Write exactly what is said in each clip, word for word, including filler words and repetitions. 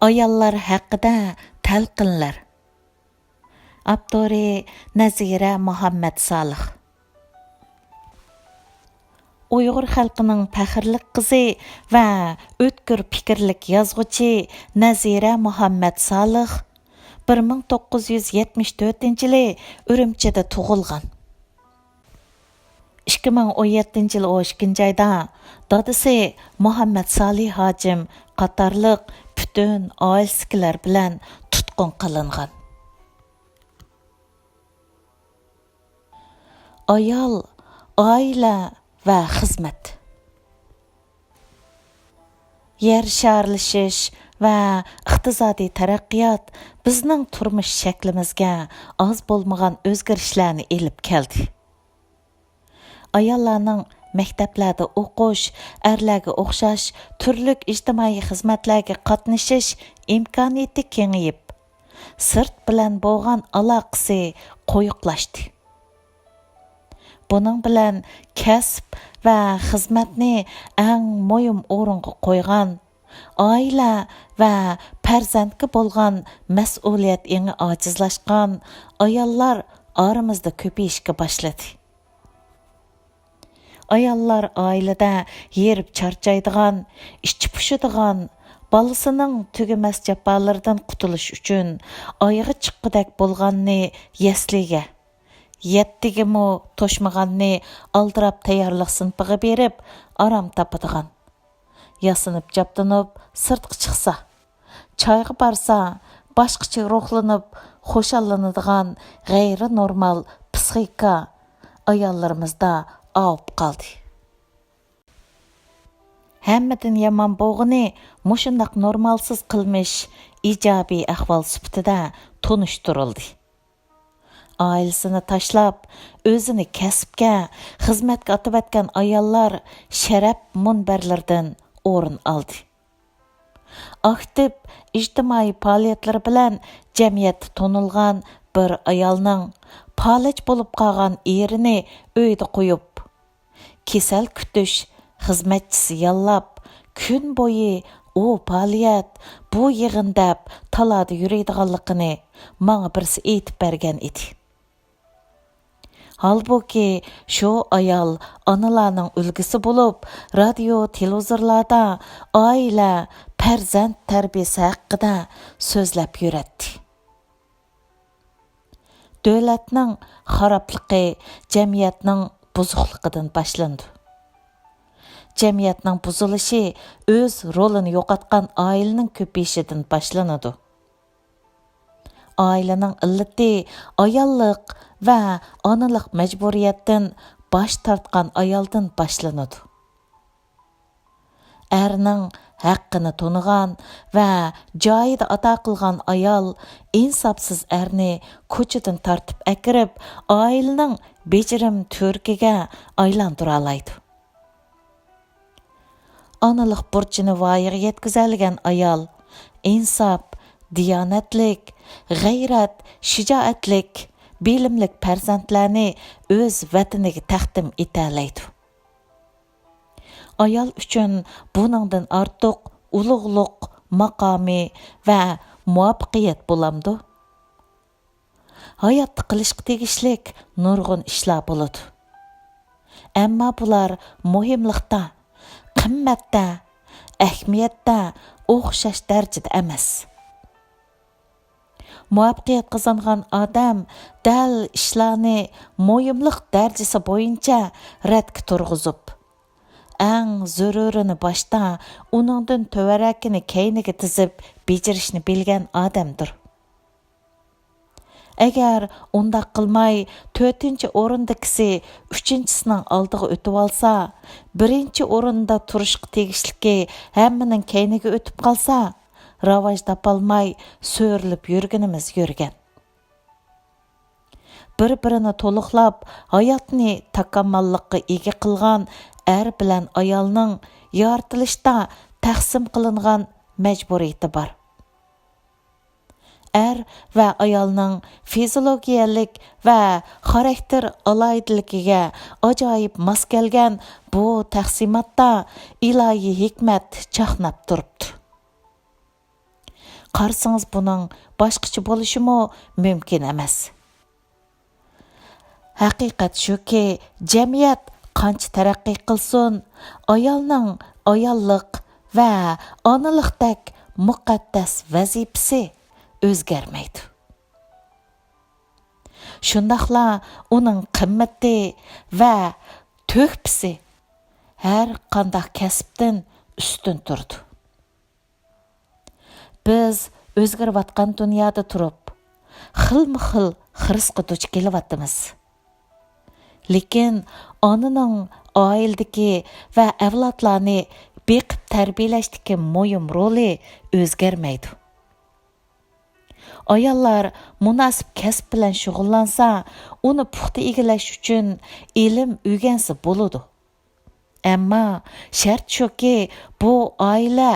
ئاياللار ھەققىدە تەلقىنلەر. ئاپتورى نەزىرە مۇھەممەد سالىھ. ئۇيغۇر خەلقىنىڭ پەخىرلىك قىزى ۋە ئۆتكۈر پىكىرلىك يازغۇچى نەزىرە مۇھەممەد سالىھ بىر مىڭ توققۇز يۈز يەتمىش تۆتىنچى يىلى ئۈرۈمچىدە تۇغۇلغان. ئىككى مىڭ ئون يەتتىنچى يىل ئون ئىككىنچى ئايدا دادىسى مۇھەممەد سالىھ ھاجىم قاتارلىق پۈتۈن ئائىلىسىدىكىلەر بىلەن تۇتقۇن قىلىنغان. ئايال، ئائىلە ۋە خىزمەت. يەر شارلىشىش ۋە ئىقتىسادىي تەرەققىيات بىزنىڭ تۇرمۇش شەكلىمىزگە ئاز بولمىغان ئۆزگىرىشلەرنى ئېلىپ كەلدى. ئاياللارنىڭ مەكتەپلەردە ئوقۇش، ئەرلەرگە ئوخشاش تۈرلۈك ئىجتىمائىي خىزمەتلەرگە قاتنىشىش ئىمكانىيىتى كېڭىيىپ، سىرت بىلەن بولغان ئالاقىسى قويۇقلاشتى. بۇنىڭ بىلەن كەسىپ ۋە خىزمەتنى ئەڭ مۇھىم ئورۇنغا قويغان، ئائىلە ۋە پەرزەنتكە بولغان مەسئۇلىيەت ئېڭى ئاجىزلاشقان ئاياللار ئارىمىزدا كۆپىيىشكە باشلىدى. ئاياللار ئائىلىدە ھېرىپ چارچايدىغان، ئىچى پۇشىدىغان، بالىسىنىڭ تۈگىمەس جاپالىرىدىن قۇتۇلۇش ئۈچۈن ئايىغى چىققۇدەك بولغاننى يەسلىگە، يەتتىگىمۇ توشمىغاننى ئالدىراپ تەييارلىق سىنىپىغا بېرىپ ئارام تاپىدىغان، ياسىنىپ-چاپتىنىپ سىرتقا چىقسا، چايغا بارسا، باشقىچە روھلىنىپ خۇشاللىنىدىغان غەيرىي نورمال پىسخىكا ئاياللىرىمىزدا ئاۋۇپ قالدى. ھەممىدىن يامان بولغىنى، مۇشۇنداق نورمالسىز قىلمىش ئىجابىي ئەھۋال سۈپىتىدە تونۇشتۇرۇلدى. ئائىلىسىنى تاشلاپ، ئۆزىنى كەسىپكە، خىزمەتكە ئاتىۋەتكەن ئاياللار شەرەپ مۇنبەرلىرىدىن ئورۇن ئالدى. ئاكتىپ ئىجتىمائىي پائالىيەتلىرى بىلەن جەمئىيەتتە تونۇلغان بىر ئايالنىڭ پالەچ بولۇپ قالغان ئېرىنى ئۆيدە قويۇپ، كېسەل كۈتۈش خىزمەتچىسى ياللاپ، كۈن بويى ئۇ پائالىيەت، بۇ يىغىن دەپ تالادا يۈرىدىغانلىقىنى ماڭا بىرسى ئېيتىپ بەرگەن ئىدى. ھالبۇكى، شۇ ئايال ئانىلارنىڭ ئۈلگىسى بولۇپ، رادىيو، تېلېۋىزورلاردا ئائىلە، پەرزەنت تەربىيەسى ھەققىدە سۆزلەپ يۈرەتتى. دۆلەتنىڭ خارابلىقى جەمئىيەتنىڭ بۇزۇقلۇقىدىن باشلىنىدۇ. جەمئىيەتنىڭ بۇزۇلۇشى ئۆز رولىنى يوقاتقان ئائىلىنىڭ كۆپىيىشىدىن باشلىنىدۇ. ئائىلىنىڭ ئىللىتى ئاياللىق ۋە ئانىلىق مەجبۇرىيەتتىن باش تارتقان ئايالدىن باشلىنىدۇ. ئەرنىڭ ھەققىنى تونۇغان ۋە جايىدا ئادا قىلغان ئايال ئىنساپسىز ئەرنى كوچىدىن تارتىپ ئەكىرىپ، ئائىلىنىڭ بېجىرىم تۈۋرۈكىگە ئايلاندۇرالايدۇ. ئانىلىق بۇرچىنى ۋايىغا يەتكۈزەلىگەن ئايال ئىنساپ، دىيانەتلىك، غەيرەت، شىجائەتلىك، بىلىملىك پەرزەنتلەرنى ئۆز ۋەتىنىگە تەقدىم ئېتەلەيدۇ. ئايال ئۈچۈن بۇنىڭدىن ئارتۇق ئۇلۇغلۇق، ماقامى ۋە مۇۋەپپەقىيەت بولامدۇ؟ ھاياتتا قىلىشقا تېگىشلىك نۇرغۇن ئىشلار بولىدۇ. ئەمما بۇلار مۇھىملىقتا، قىممەتتە، ئەھمىيەتتە ئوخشاش دەرىجىدە ئەمەس. مۇۋەپپەقىيەت قازانغان ئادەم دەل ئىشلارنى مۇھىملىق دەرىجىسى بويىچە رەتكە تۇرغۇزۇپ، ئەڭ زۆرۈرىنى باشتا، ئۇنىڭدىن تۆۋەنرەكىنى كەينىگە تىزىپ بېجىرىشنى بىلگەن ئادەمدۇر. ئەگەر ئۇنداق قىلماي، تۆتىنچى ئورۇندىكىسى ئۈچىنچىسىنىڭ ئالدىغا ئۆتۈۋالسا، بىرىنچى ئورۇندا تۇرۇشقا تېگىشلىكى ھەممىنىڭ كەينىگە ئۆتۈپ قالسا، راۋاج تاپالماي سۆرىلىپ يۈرگىنىمىز يۈرگەن. بىر-بىرىنى تولۇقلاپ، ھاياتنى تاكامۇللۇققا ئىگە قىلغان ئەر بىلەن ئايالنىڭ يارىتىلىشتا تەقسىم قىلىنغان مەجبۇرىيىتى بار. ئەر ۋە ئايالنىڭ فىزىولوگىيەلىك ۋە خاراكتېر ئالاھىدىلىكىگە ئاجايىپ ماس كەلگەن بۇ تەقسىماتتا ئىلاھىي ھېكمەت چاقناپ تۇرۇپتۇ. قارىسىڭىز، بۇنىڭ باشقىچە بولۇشىمۇ مۇمكىن ئەمەس. ھەقىقەت شۇكى، جەمئىيەت قانچە تەرەققىي قىلسۇن، ئايالنىڭ ئاياللىق ۋە ئانىلىقتەك مۇقەددەس ۋەزىپىسى ئۆزگەرمەيدۇ. شۇنداقلا ئۇنىڭ قىممىتى ۋە تۆھپىسى ھەر قانداق كەسىپتىن ئۈستۈن تۇرىدۇ. بىز ئۆزگىرىۋاتقان دۇنيادا تۇرۇپ، خىلمۇ خىل خىرىسقا دۇچ كېلىۋاتىمىز. لېكىن ئانىنىڭ ئائىلىدىكى ۋە ئەۋلادلارنى بېقىپ تەربىيەلەشتىكى مۇھىم رولى ئۆزگەرمەيدۇ. ئاياللار مۇناسىپ كەسىپ بىلەن شۇغۇللانسا، ئۇنى پۇختا ئىگىلەش ئۈچۈن ئىلىم ئۆگەنسە بولىدۇ. ئەمما شەرت شۇكى، بۇ ئائىلە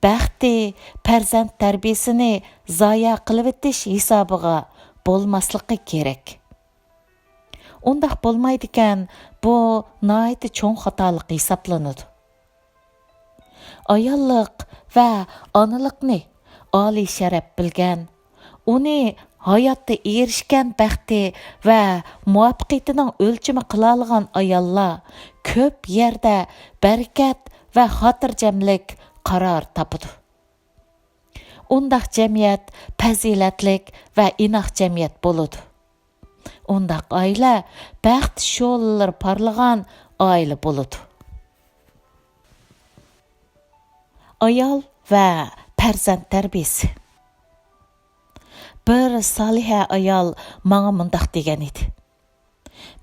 بەختى، پەرزەنت تەربىيەسىنى زايە قىلىۋېتىش ھېسابىغا بولماسلىقى كېرەك. ئۇنداق بولمايدىكەن، بۇ ناھايىتى چوڭ خاتالىق ھېسابلىنىدۇ. ئاياللىق ۋە ئانىلىقنى ئالىي شەرەپ بىلگەن، ئۇنى ھاياتتا ئېرىشكەن بەختى ۋە مۇۋەپپەقىيىتىنىڭ ئۆلچىمى قىلالىغان ئاياللار كۆپ يەردە بەرىكەت ۋە خاتىرجەملىك قارار تاپىدۇ. ئۇنداق جەمئىيەت پەزىلەتلىك ۋە ئىناق جەمئىيەت بولىدۇ. ئۇنداق ئائىلە بەخت شولىلىرى پارلىغان ئائىلە بولىدۇ. ئايال ۋە پەرزەنت تەربىيەسى. بىر سالىھە ئايال ماڭا مۇنداق دېگەن ئىدى: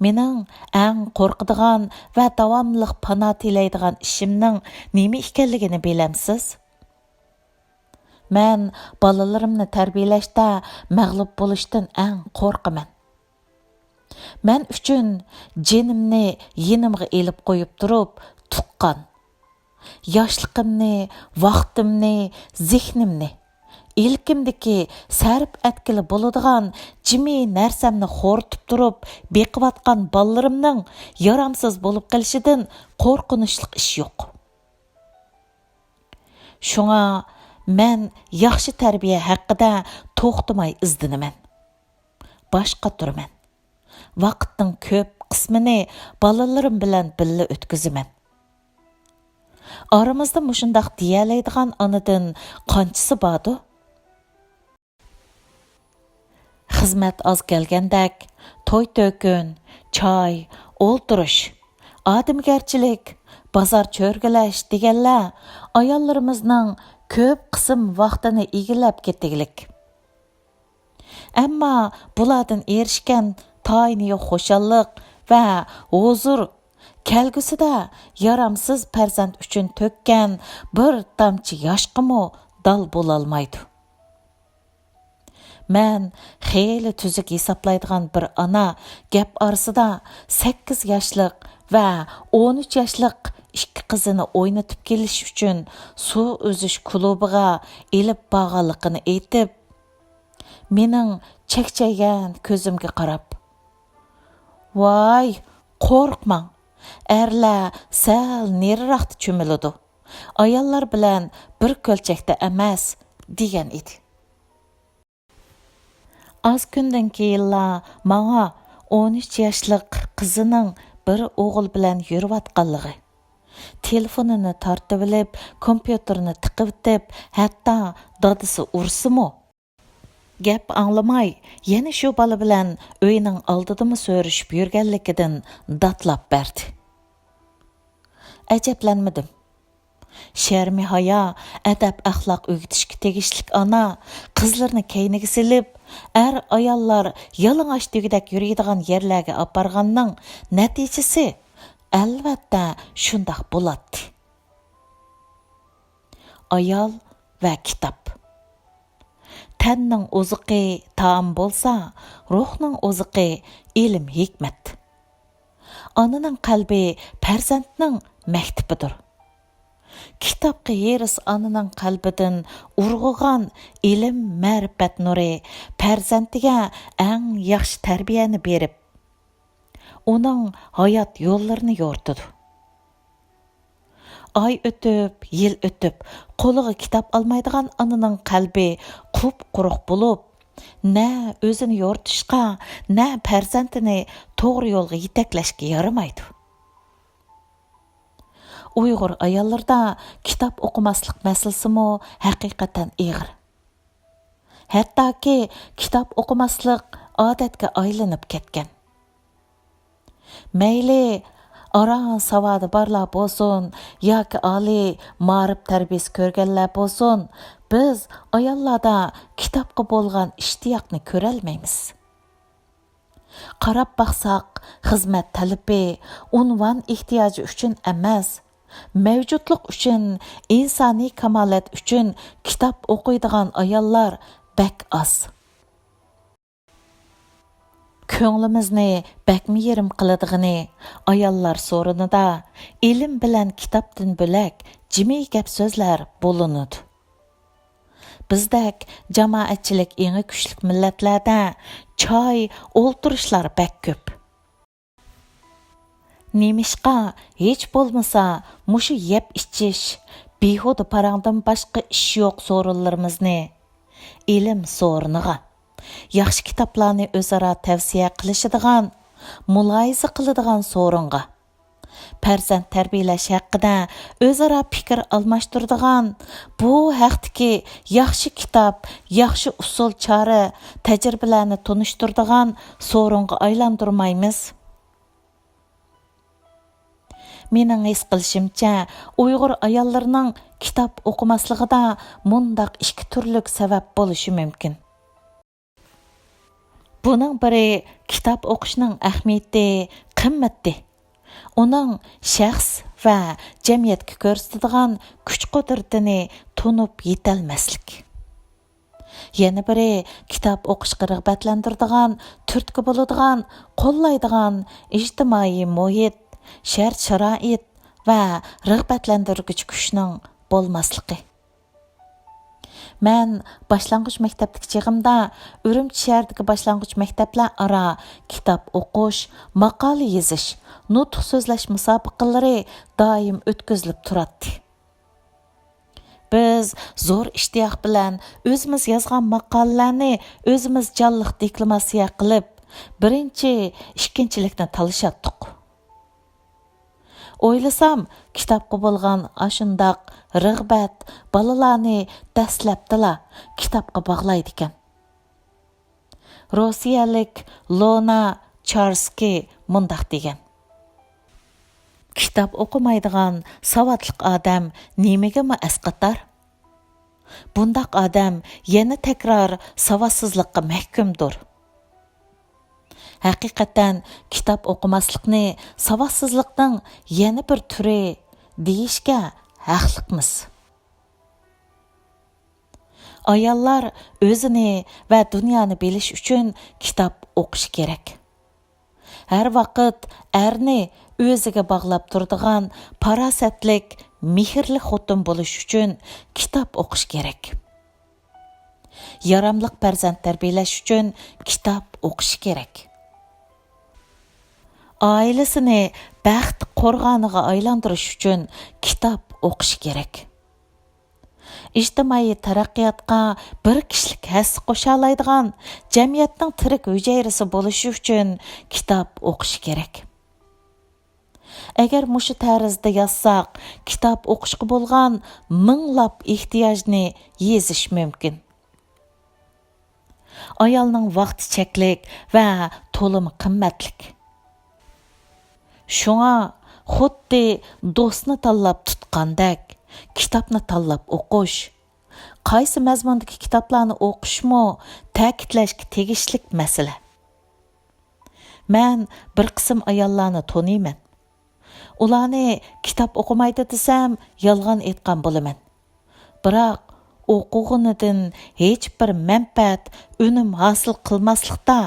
«مېنىڭ ئەڭ قورقىدىغان ۋە داۋاملىق پانا تىلەيدىغان ئىشىمنىڭ نېمە ئىكەنلىكىنى بىلەمسىز؟ مەن بالىلىرىمنى تەربىيەلەشتە مەغلۇپ بولۇشتىن ئەڭ قورقىمەن. مەن ئۈچۈن جېنىمنى يېنىمغا ئېلىپ قويۇپ تۇرۇپ، تۇغقان، ياشلىقىمنى، ۋاقتىمنى، زېھنىمنى، ئىلكىمدىكى سەرپ ئەتكىلى بولىدىغان جىمى نەرسەمنى خورىتىپ تۇرۇپ بېقىۋاتقان بالىلىرىمنىڭ يارامسىز بولۇپ قېلىشىدىن قورقۇنچلۇق ئىش يوق. شۇڭا مەن ياخشى تەربىيە ھەققىدە توختىماي ئىزدىنىمەن. باش قاتۇرىمەن. ۋاقىتنىڭ كۆپ قىسمىنى بالىلىرىم بىلەن بىللە ئۆتكۈزىمەن.» ئارىمىزدا مۇشۇنداق دېيەلەيدىغان ئانىدىن قانچىسى باردۇ؟ خىزمەت ئاز كەلگەندەك، توي-تۆكۈن، چاي، ئولتۇرۇش، ئادىمىگەرچىلىك، بازار چۆرگىلەش دېگەنلەر ئاياللىرىمىزنىڭ كۆپ قىسىم ۋاقتىنى ئىگىلەپ كېتىگلىك. ئەمما بۇلاردىن ئېرىشكەن تايىنى يوق خۇشاللىق ۋە ھۇزۇر كەلگۈسىدە يارامسىز پەرزەنت ئۈچۈن تۆككەن بىر تامچە ياشقىمۇ دال بولالمايدۇ. مەن خېلى تۈزۈك ھېسابلايدىغان بىر ئانا گەپ ئارىسىدا سەككىز ياشلىق ۋە ئون ئۈچ ياشلىق ئىككى قىزىنى ئوينىتىپ كېلىش ئۈچۈن سۇ ئۈزۈش كۇلۇبىغا ئېلىپ بارغانلىقىنى ئېيتىپ، مېنىڭ چەكچەيگەن كۆزۈمگە قاراپ: «ۋاي، قورقماڭ، ئەرلەر سەل نېرىراقتا چۆمۈلىدۇ. ئاياللار بىلەن بىر كۆلچەكتە ئەمەس» دېگەن ئىدى. ئاز كۈندىن كېيىنلا ماڭا ئون ئۈچ ياشلىق قىزىنىڭ بىر ئوغۇل بىلەن يۈرۈۋاتقانلىقى، تېلېفونىنى تارتىۋېلىپ، كومپيۇتېرنى تىقىۋېتىپ، ھەتتا دادىسى ئۇرسىمۇ، گەپ ئاڭلىماي، يەنە شۇ بالا بىلەن ئۆينىڭ ئالدىدىمۇ سۆرۈشۈپ يۈرگەنلىكىدىن داتلاپ بەردى. ئەجەبلەنمىدىم. شەرمى-ھايا، ئەدەپ-ئەخلاق ئۆگىتىشكە تېگىشلىك ئانا قىزلىرىنى كەينىگە سېلىپ، ئەر-ئاياللار يالىڭاچ دېگۈدەك يۈرىدىغان يەرلەرگە ئاپارغاننىڭ نەتىجىسى، ئەلۋەتتە، شۇنداق بولاتتى. ئايال ۋە كىتاب. تەننىڭ ئوزۇقى تائام بولسا، روھنىڭ ئوزۇقى ئىلىم-ھېكمەت. ئانىنىڭ قەلبى پەرزەنتنىڭ مەكتىپىدۇر. كىتابقا ھېرىس ئانىنىڭ قەلبىدىن ئۇرغۇغان ئىلىم-مەرىپەت نۇرى پەرزەنتىگە ئەڭ ياخشى تەربىيەنى بېرىپ، ئۇنىڭ ھايات يوللىرىنى يورۇتىدۇ. ئاي ئۆتۈپ، يىل ئۆتۈپ، قولىغا كىتاب ئالمايدىغان ئانىنىڭ قەلبى قۇپقۇرۇق بولۇپ، نە ئۆزىنى يورۇتۇشقا، نە پەرزەنتىنى توغرا يولغا يېتەكلەشكە يارىمايدۇ. ئۇيغۇر ئاياللىرىدا كىتاب ئوقۇماسلىق مەسىلىسىمۇ ھەقىقەتەن ئېغىر. ھەتتاكى كىتاب ئوقۇماسلىق ئادەتكە ئايلىنىپ كەتكەن. مەيلى ئاران ساۋادى بارلار بولسۇن ياكى ئالىي مائارىپ تەربىيەسى كۆرگەنلەر بولسۇن، بىز ئاياللاردا كىتابقا بولغان ئىشتىياقنى كۆرەلمەيمىز. قاراپ باقساق، خىزمەت تەلىپى، ئۇنۋان ئېھتىياجى ئۈچۈن ئەمەس، مەۋجۇتلۇق ئۈچۈن، ئىنسانىي كامالەت ئۈچۈن كىتاب ئوقۇيدىغان ئاياللار بەك ئاز. كۆڭلىمىزنى بەكمۇ يېرىم قىلىدىغىنى، ئاياللار سورۇنىدا ئىلىم بىلەن كىتابتىن بۆلەك جىمى گەپ سۆزلەر بولۇنىدۇ. بىزدەك جامائەتچىلىك ئېڭى كۈچلۈك مىللەتلەردە چاي، ئولتۇرۇشلار بەك كۆپ. نېمىشقا ھېچ بولمىسا مۇشۇ يەپ ئىچىش، بىھۇدە پاراڭدىن باشقا ئىش يوق سورۇنلىرىمىزنى ئىلىم سورۇنىغا، ياخشى كىتابلارنى ئۆزئارا تەۋسىيە قىلىشىدىغان، مۇلاھىزە قىلىدىغان سورۇنغا، پەرزەنت تەربىيەلەش ھەققىدە ئۆزئارا پىكىر ئالماشتۇرىدىغان، بۇ ھەقتىكى ياخشى كىتاب، ياخشى ئۇسۇل چارە، تەجرىبىلەرنى تونۇشتۇرىدىغان سورۇنغا ئايلاندۇرمايمىز؟ مېنىڭ ھېس قىلىشىمچە، ئۇيغۇر ئاياللىرىنىڭ كىتاب ئوقۇماسلىقىدا مۇنداق ئىككى تۈرلۈك سەۋەب بولۇشى مۇمكىن. بۇنىڭ بىرى كىتاب ئوقۇشنىڭ ئەھمىيىتى، قىممىتى، ئۇنىڭ شەخس ۋە جەمئىيەتكە كۆرسىتىدىغان كۈچ-قۇدرىتىنى تونۇپ يېتەلمەسلىك. يەنە بىرى كىتاب ئوقۇشقا رىغبەتلەندۈرىدىغان، تۈرتكە بولىدىغان، قوللايدىغان ئىجتىمائىي مۇھىت، شەرت-شارائىت ۋە رىغبەتلەندۈرگۈچ كۈچنىڭ بولماسلىقى. مەن باشلانغۇچ مەكتەپتىكى چېغىمدا ئۈرۈمچى شەھىرىدىكى باشلانغۇچ مەكتەپلەر ئارا كىتاب ئوقۇش، ماقالە يېزىش، نۇتۇق سۆزلەش مۇسابىقىلىرى دائىم ئۆتكۈزۈلۈپ تۇراتتى. بىز زور ئىشتىياق بىلەن ئۆزىمىز يازغان ماقالىلەرنى ئۆزىمىز جانلىق دېكلاماتسىيە قىلىپ، بىرىنچى، ئىككىنچىلىكنى تالىشاتتۇق. ئويلىسام، كىتابقا بولغان ئاشۇنداق رىغبەت بالىلارنى دەسلەپتىلا كىتابقا باغلايدىكەن. روسىيەلىك لونا چارسكى مۇنداق دېگەن: «كىتاب ئوقۇمايدىغان ساۋاتلىق ئادەم نېمىگىمۇ ئەسقاتار؟ بۇنداق ئادەم يەنە تەكرار ساۋاتسىزلىققا مەھكۇمدۇر.» ھەقىقەتەن كىتاب ئوقۇماسلىقنى ساۋاتسىزلىقنىڭ يەنە بىر تۈرى دېيىشكە ھەقلىقمىز. ئاياللار ئۆزىنى ۋە دۇنيانى بىلىش ئۈچۈن كىتاب ئوقۇشى كېرەك. ھەر ۋاقىت ئەرنى ئۆزىگە باغلاپ تۇرىدىغان پاراسەتلىك، مېھىرلىك خوتۇن بولۇش ئۈچۈن كىتاب ئوقۇش كېرەك. ياراملىق پەرزەنت تەربىيەلەش ئۈچۈن كىتاب ئوقۇش كېرەك. ئائىلىسىنى بەخت قورغانىغا ئايلاندۇرۇش ئۈچۈن كىتاب ئوقۇش كېرەك. ئىجتىمائىي تەرەققىياتقا بىر كىشىلىك ھەسسە قوشالايدىغان جەمئىيەتنىڭ تىرىك ھۈجەيرىسى بولۇشى ئۈچۈن كىتاب ئوقۇش كېرەك. ئەگەر مۇشۇ تەرزدە يازساق، كىتاب ئوقۇشقا بولغان مىڭلاپ ئېھتىياجنى يېزىش مۇمكىن. ئايالنىڭ ۋاقتى چەكلىك ۋە تولىمۇ قىممەتلىك. شۇڭا خۇددى دوستنى تاللاپ تۇتقاندەك، كىتابنى تاللاپ ئوقۇش، قايسى مەزمۇندىكى كىتابلارنى ئوقۇشمۇ تەكىتلەشكە تېگىشلىك مەسىلە. مەن بىر قىسىم ئاياللارنى تونۇيمەن. ئۇلارنى كىتاب ئوقۇمايدۇ دېسەم، يالغان ئېيتقان بولىمەن. بىراق، ئوقۇغىنىدىن ھېچبىر مەنپەئەت، ئۈنۈم ھاسىل قىلماسلىقتا،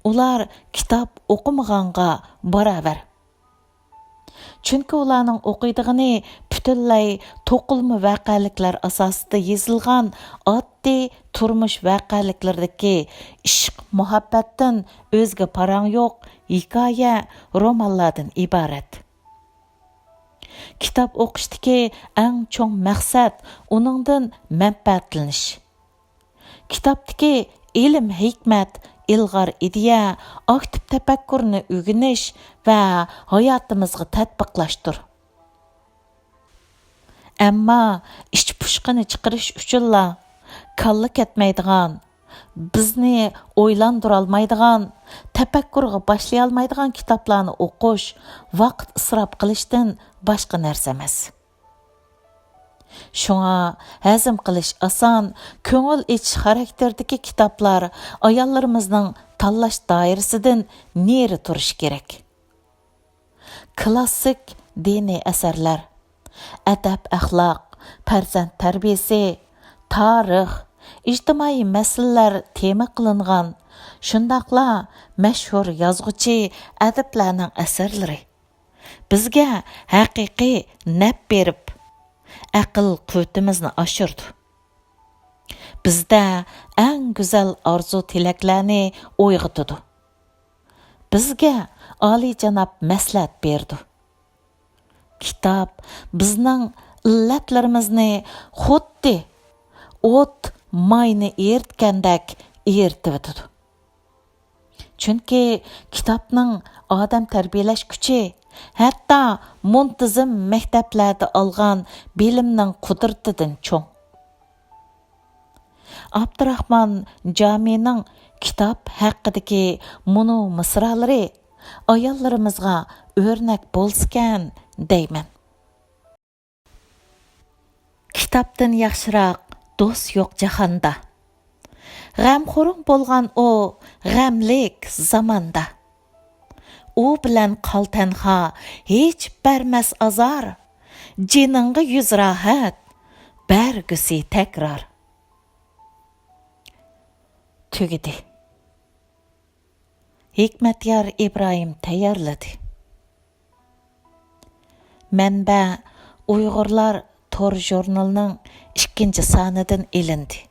ئۇلار كىتاب ئوقۇمىغانغا باراۋەر. چۈنكى ئۇلارنىڭ ئوقۇيدىغىنى پۈتۈنلەي توقۇلما ۋەقەلىكلەر ئاساسىدا يېزىلغان ئاددىي تۇرمۇش ۋەقەلىكلىرىدىكى ئىشق-مۇھەببەتتىن ئۆزگە پاراڭ يوق ھېكايە، رومانلاردىن ئىبارەت. كىتاب ئوقۇشتىكى ئەڭ چوڭ مەقسەت ئۇنىڭدىن مەنپەئەتلىنىش. كىتابتىكى ئىلىم-ھېكمەت، ئىلغار ئىدىيە ئاكتىپ تەپەككۇرنى ئۆگىنىش ۋە ھاياتىمىزغا تەتبىقلاشتۇر. ئەمما ئىچ پۇشقىنى چىقىرىش ئۈچۈنلا كاللا كەتمەيدىغان، بىزنى ئويلاندۇرالمايدىغان، تەپەككۇرغا باشلىيالمايدىغان كىتابلارنى ئوقۇش ۋاقىت ئىسراپ قىلىشتىن باشقا نەرسە ئەمەس. شۇڭا ھەزىم قىلىش ئاسان، كۆڭۈل ئېچىش خاراكتېرىدىكى كىتابلار ئاياللىرىمىزنىڭ تاللاش دائىرىسىدىن نېرى تۇرۇشى كېرەك. كلاسسىك دىنىي ئەسەرلەر، ئەدەپ-ئەخلاق، پەرزەنت تەربىيەسى، تارىخ، ئىجتىمائىي مەسىلىلەر تېما قىلىنغان، شۇنداقلا مەشھۇر يازغۇچى، ئەدىبلەرنىڭ ئەسەرلىرى بىزگە ھەقىقىي نەپ بېرىپ، ئەقىل قۇۋۋىتىمىزنى ئاشۇرىدۇ. بىزدە ئەڭ گۈزەل ئارزۇ-تىلەكلەرنى ئويغىتىدۇ. بىزگە ئالىيجاناب مەسلىھەت بېرىدۇ. كىتاب بىزنىڭ ئىللەتلىرىمىزنى خۇددى ئوت ماينى ئېرىتكەندەك ئېرىتىۋېتىدۇ. چۈنكى كىتابنىڭ ئادەم تەربىيەلەش كۈچى ھەتتا مۇنتىزىم مەكتەپلەردە ئالغان بىلىمنىڭ قۇدرىتىدىن چوڭ. ئابدۇراخمان جامىنىڭ كىتاب ھەققىدىكى مۇنۇ مىسرالىرى ئاياللىرىمىزغا ئۆرنەك بولسىكەن دەيمەن. كىتابتىن ياخشىراق دوست يوق جاھاندا. غەمخورۇڭ بولغان ئۇ غەملىك زاماندا. ئۇ بىلەن قال تەنھا، ھېچ بەرمەس ئازار. جېنىڭغا يۈز راھەت، بەرگۈسى تەكرار. تۈگىدى. ھېكمەتيار ئىبراھىم تەييارلىدى. مەنبە: ئۇيغۇرلار تور ژۇرنىلىنىڭ ئىككىنچى سانىدىن ئېلىندى.